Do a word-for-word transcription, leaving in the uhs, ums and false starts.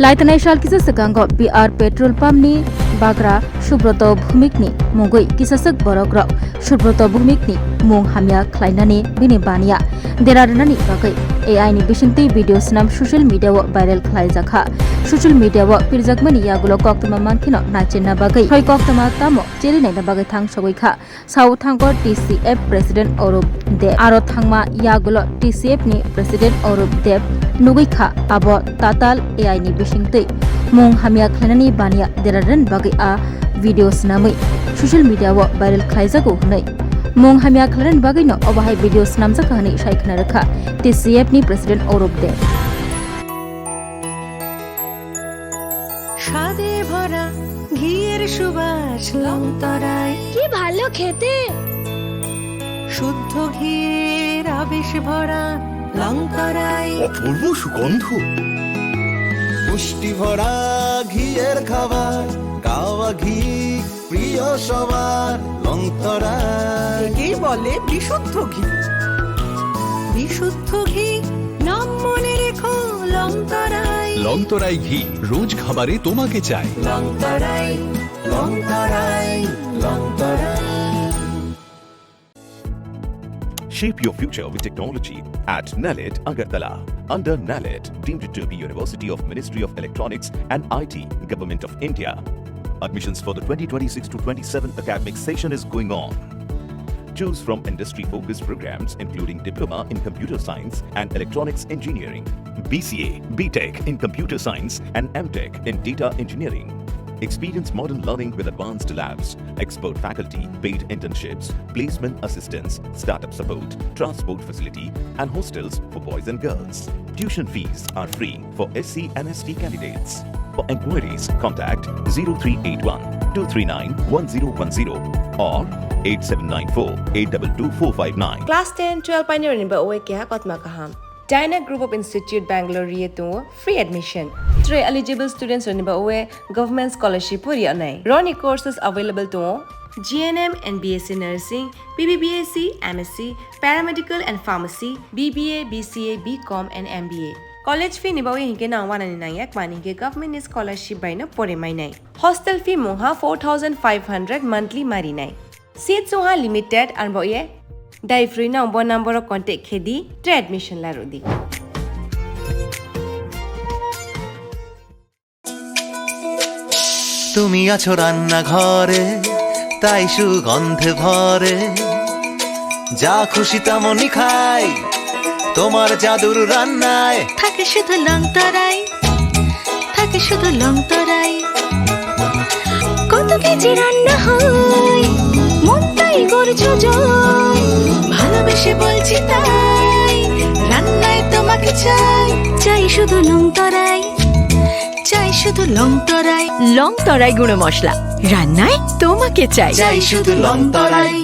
Laitanai sal kisa swkango B R petrol pump ni bagra Subroto Bhumik ni mungwi kisaswk borok rok Subroto Bhumik ni mung hamya khlainani bini baniya dera rwnani bagwi A I ni bisingtwi video swnam social media o viral khlaijakha. Social media o pirjakmani yagulo koktwma mankheno naichenna bagwi hoi koktwma tamo cheli naina bagwi thang sogwi kha. Sao thango T C F President Arup Deb. Aro thangma yagulo T C F ni President Arup Deb nugwi kha abo tatal A I ni bisingtwi mung hamya khlainani baniya dera rwnani bagwi a video swnamwi social media o viral khlaijago hwnwi. Mung hamya khlainani bagwino obo hai video swnamjakha hwnwi sai khna rwkha T C F ni President Arup Deb. স্বাদে ভরা ঘিয়ের সুবাস লং তরাই। কি ভালো খেতে। শুদ্ধ ঘিয়ের আবেশ ভরা লং তরাই। অপূর্ব সুগন্ধ। পুষ্টি ভরা ঘিয়ের খাবার, গাওয়া ঘি প্রিয় সবার লং তরাই। একেই বলে বিশুদ্ধ ঘি। বিশুদ্ধ ঘি, নাম মনে রেখো লং তরাই। লং তরাই ঘি, রোজ খাবারে তোমাকে চাই। লং তরাই, লং তরাই, লং তরাই। Shape your future with technology at NALET Agartala. Under NALET, deemed to be University of Ministry of Electronics and I T, Government of India. Admissions for the twenty twenty-six to twenty-seven academic session is going on. Choose from industry-focused programs including Diploma in Computer Science and Electronics Engineering, B C A, B Tech in Computer Science and M Tech in Data Engineering. Experience modern learning with advanced labs, expert faculty, paid internships, placement assistance, startup support, transport facility, and hostels for boys and girls. Tuition fees are free for S C and S T candidates. For inquiries, contact zero three eight one two three nine one zero one zero or eight seven nine four eight two two four five nine. Class ten, twelve painirokni bagwi keha kotma kaham. Dyna Group of Institute Bangalore ri tongo free admission. Tei eligible students rokni bagwi government scholarship o ri anai. Roni courses available tongo G N M and B S C nursing, B B B S C, M S C, paramedical and pharmacy, B B A, B C A, B Com and M B A. College fee ni bagwi hinkhe nang wanani nangya kmani hinkhe government ni scholarship bai no pore mainai. Hostel fee mungha four thousand five hundred monthly marinai. Seats wngha limited, ang bo ye dai free no bo number o contact khe di, tei admission la rw di. তুমি আছো রান্নাঘরে, তাই সুগন্ধে ভরে। যা খুশি তেমনই খাই, তোমার জাদুর রান্নায়। থাকে শুধু লং তরাই, থাকে শুধু লং তরাই। কত কেজি রান্না হয়, মনটাই করছো জয়। ভালোবেসে বলছি তাই, রান্নায় তোমাকে চাই। চাই শুধু লং তরাই, চাই শুধু লং তরাই। লং তরাই গুঁড়ো মশলা, রান্নায় তোমাকে চাই। চাই শুধু লং তরাই।